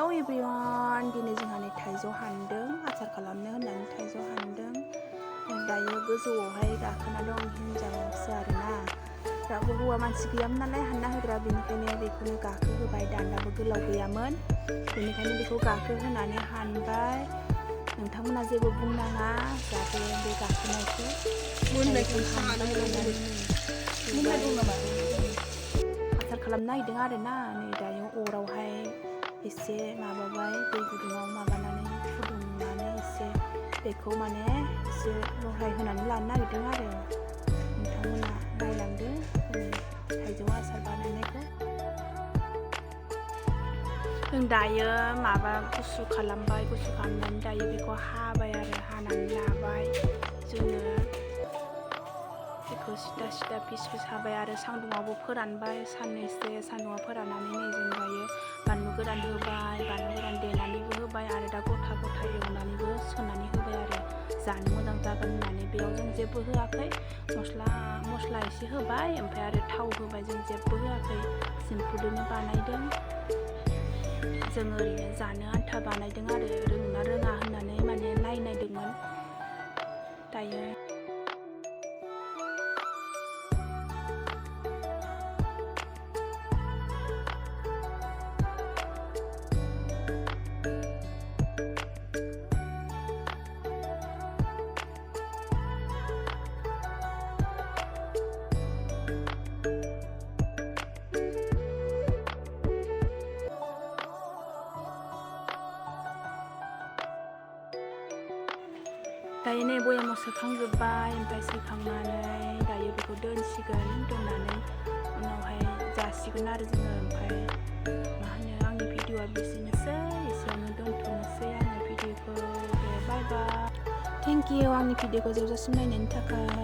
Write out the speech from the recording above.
Hello everyone, दिनै जोंहा नै थाइजौ हानदों, आसार खालामनो होननानै थाइजौ हानदों। दायो गोजौआवहाय गाखोना दं हिनजावसो आरोना। रावबो हौवा मानसि गैयामोन नालाय हानना होग्रा, बेनिखायनो बेखौनो गाखोहोबाय, दान्दाबो गोलाव गैयामोन। बेनिखायनो बेखौ गाखोहोनानै हानबाय। नोंथांमोना जेबो बुंनाङा, जाहाथे बे गाखोनायखौ हानबाय हाननानै आसार खालामनो नागिरदों आरोना। नै दायो अरावहाय एसे माबाबाय, दै गुदुङाव माबानानै फुदुंनानै एसे बेखौ माने एसे रहाय होनानै लानो नागिरदों आरो। नोंथांमोना नायलांदो थाइजौ आसार बानायनायखौ। जों दायो माबा गुसु खालामबाय, गुसु खालामनानै दायो बेखौ हाबाय आरो, हानानै लाबाय जोङो बेखौ सिदा सिदा फिस फिस हाबाय आरो सान्दुङावबो फोरानबाय साननैसो। सान्दुङाव फोराननानै नै जों दायो बानलु गोरान होबाय, बानलु गोरान देनानैबो होबाय आरो दा गथा गथा एवनानैबो सोनानै होबाय आरो जानो मोजां जागोन होननानै। बेयाव जों जेबो होआखै, मस्ला एसे होबाय, ओमफ्राय आरो थाव होबाय, जों जेबो होआखै, सिम्पुलैनो बानायदों। जों ओरैनो जानो आन्था बानायदों आरो, रोंना रोङा होननानै माने नायनायदोंमोन। दायो नै बयामाव सोखांजोब्बाय, ओमफ्राय सोखांनानै दायो बेखौ दोनसिगोन, दोननानै उनावहाय जासिगोन आरो जोङो। ओमफ्राय मा होनो, आंनि भिडिअआ बिदिनोसै, एसेयावनो दोनथ'नोसै आङो भिडिअखौ। दे बाय बाय। थेंक इउ आंनि भिडिअखौ जोबजासिम नायनायनि थाखाय।